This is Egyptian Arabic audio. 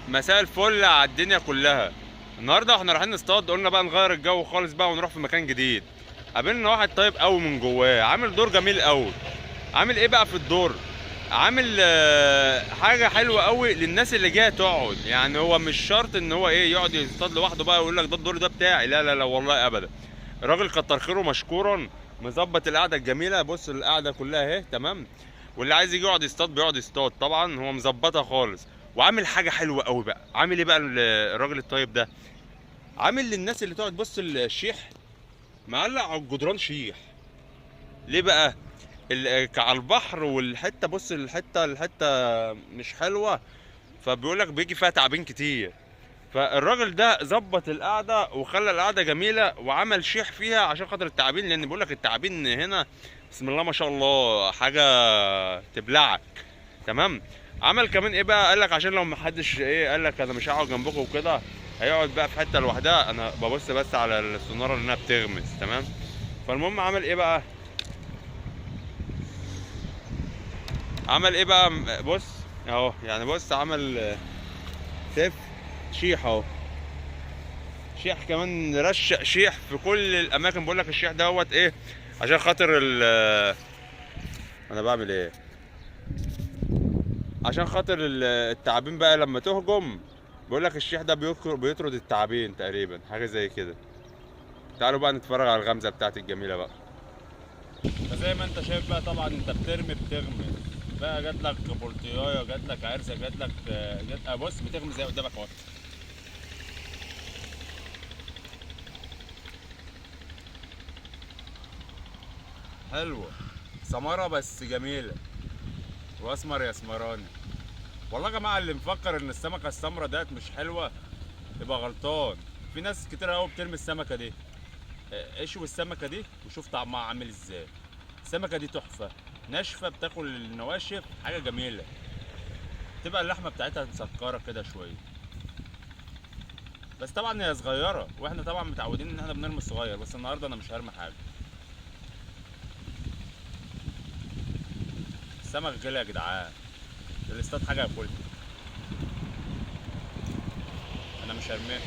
مساء الفل على الدنيا كلها. النهارده احنا رايحين نصطاد، قلنا بقى نغير الجو خالص بقى ونروح في مكان جديد. قابلنا واحد طيب قوي من جواه، عامل دور جميل قوي. عامل ايه بقى في الدور؟ عامل حاجة حلوة قوي للناس اللي جاية تقعد. يعني هو مش شرط ان هو ايه يقعد يصطاد لوحده بقى ويقول لك ده الدور ده بتاعي، لا لا لا والله ابدا. الراجل كتر خيره مشكورا مظبط القعدة الجميلة. بص القعدة كلها اهي تمام، واللي عايز يجي يقعد يصطاد بيقعد يصطاد، طبعا هو مظبطها خالص. وعامل حاجة حلوة قوي بقى. عامل ايه بقى الراجل الطيب ده؟ عامل للناس اللي تقعد، بص الشيح معلق على الجدران شيح. ليه بقى؟ على البحر والحتة، بص الحتة مش حلوة، فبيقول لك بيجي فيها تعابين كتير. فالراجل ده ظبط القعدة وخلى القعدة جميلة وعمل شيح فيها عشان خاطر التعابين، لان بيقول لك التعابين هنا بسم الله ما شاء الله حاجة تبلعك تمام. عمل كمان ايه بقى؟ قال لك عشان لو ما حدش ايه قال لك انا مش هقعد جنبكم وكده، هيقعد بقى في حتة لوحدها. انا ببص بس على السوناره انها بتغمز تمام. فالمهم عمل ايه بقى؟ عمل ايه بقى؟ بص اهو، يعني بص عمل سيف شيح اهو، شيح كمان رشق شيح في كل الاماكن. بقول لك الشيح دوت ايه عشان خاطر ال انا بعمل ايه؟ عشان خاطر التعابين بقى لما تهجم. بقول لك الشيح ده بيطرد التعابين تقريبا، حاجة زي كده. تعالوا بقى نتفرج على الغمزه بتاعت الجميلة بقى. فزي ما انت شايف بقى طبعا انت بترمي بتغمز بقى، جات لك بولتيايه، جات لك عرسه، جات لك جات، بص بتغمز زي قدامك اهو. حلوة سمرة بس جميلة، واسمر يا اسمراني. والله يا جماعة اللي مفكر ان السمكة السمرة ديت مش حلوة يبقى غلطان. في ناس كتير قوي بترمي السمكة دي. اشوي السمكة دي وشوف طعمها عامل ازاي. السمكة دي تحفة، ناشفة، بتاكل النواشف، حاجة جميلة. تبقى اللحمة بتاعتها مسكره كده شوية، بس طبعا هي صغيرة، واحنا طبعا متعودين ان احنا بنرمي الصغير، بس النهارده انا مش هرمي حاجة. السمك غلي يا جدعان، الاستاد حاجة ياكلها، انا مش هرميها.